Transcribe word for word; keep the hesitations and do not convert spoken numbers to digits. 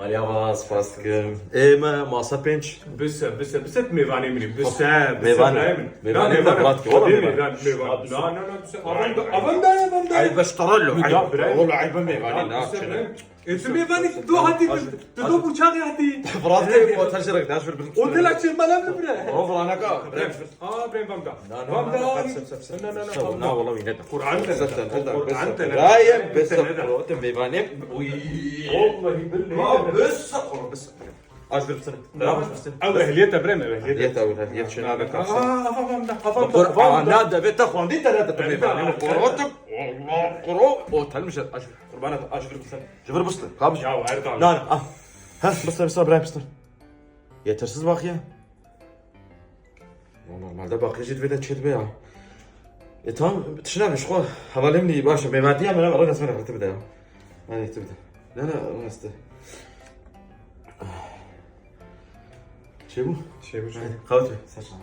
Aliya, spas dikim. Ê me masa pênc. Bise, bise, bise mêvanê min. Bise, bise. Mêvanê min. Mêvanê min. Mêvanê min. Mêvanê min. Mêvanê min. Mêvanê min. Na, na, na, bise. Avan da, avan da, avan da. Ayb, bes tarallo. Ayb. Wala ayb mêvanê na. Ê tu mêvanî tu hatî, tu do bûçaxê hatî. Vrat ke o tercih rek daş bir. O tela çirmala min bire. O vranaka. Aa, ben vam da. Na, na, na, na, na, na, na, na, na, wala wî ne. Kur'an te. Kur'an te. Dayem bes. Te mêvanê. Uy. Vallahi billahi. Ma bes. Bes. Aç bir sene. Devam et. Ew ehliyet e, birem, ew ehliyet. Ehliyet ew, ehliyet şuna be kapsa. Aa, avan da, avan da. Kur'ana da ve te xwendî te ne de mêvanê. Kur'an te. Allah, Kur'an. O telmiş et. Aç. Kurban et, aç bir sene. Ji vir bistî. Kabij. Ya, Erkan. Na, na, ah. Ha, bistî, bistî, Ibrahim, bistî. Yetersiz bak ya. Ya normalde bak, jî divê de çêdibe ya. E, tam, tişt nabî, ji xwe hevalê min dî baş e. Mêvantiya min, Allah nasip nebe, tu bide ya. Hadi, tu bide. Ne, ne, nasıl? Şey bu? Şey bu, şey. Hadi, kahve. Saçma.